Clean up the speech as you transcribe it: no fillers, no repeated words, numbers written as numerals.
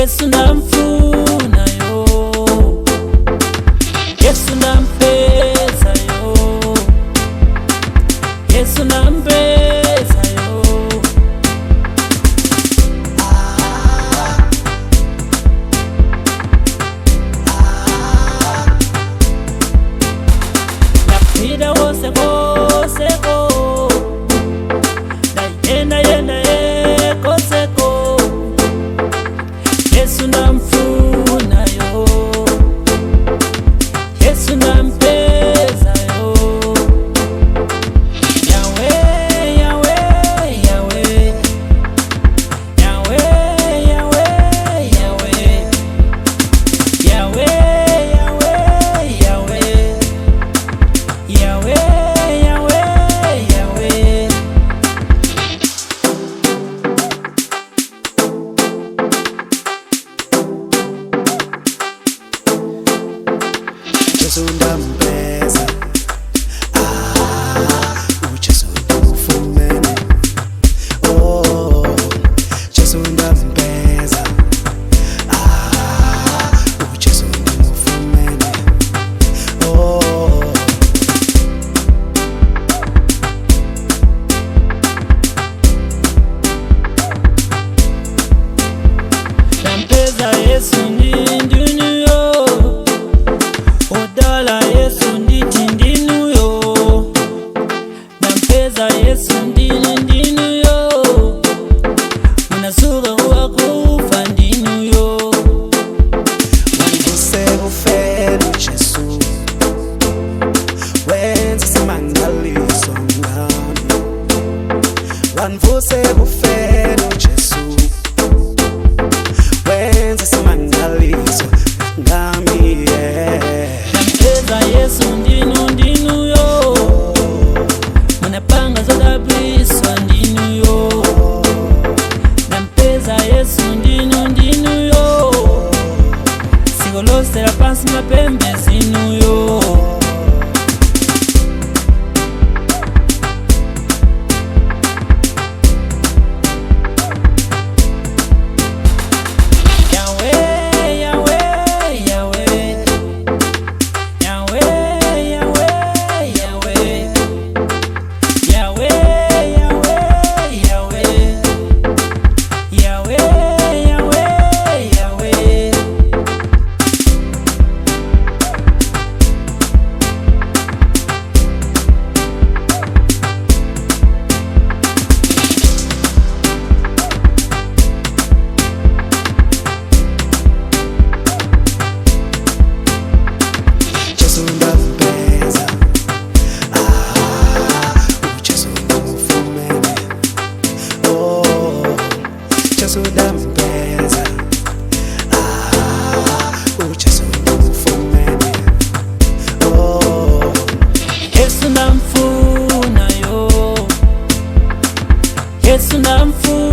Yesu ndamfuna yo, Yesu ndampeza yo, Yesu ndampeza yo. Ndapita wose koseko, ndayenda yenda ye koseko. Yesu ndamfuna yo, Yesu ndampeza yo. Yawe, Yawe, Yawe, Yawe, Yawe, Yawe, Yawe, Yawe, Yawe, Yawe, Yawe, Yawe. Jesu ndampeza, ah, uJesu ndimufumene. Oh, Jesu ndampeza, ah, uJesu ndimufumene. Oh. Ndampeza Yesu ndindinuyo, odala Yesu nditi ndinuyo. Ndampeza Yesu ndindinuyo, munasuka kuwakufa ndinuyo. Wandivuse kufela uJesu, wenza isimangaliso ngami. Wandivuse kufela uJesu, wenza isimangaliso ngami, yeah. Ndampeza Yesu ndinu ndinuyo, munapanga zodabwisa ndinuyo. Ndampeza Yesu ndinu ndinuyo, sikolosera pansi mapembe zinuyo. Yawe, Yawe, Yawe, Yawe, Yawe, Yawe, Yawe, Yawe, Yawe, Yawe, Yawe, Yawe. Jesu ndampeza, ah, uJesu ndimufumene. Oh, Jesu ndampeza, ah, uJesu ndimufumene. Oh. Yesu ndamfuna yo, Yesu ndamfuna.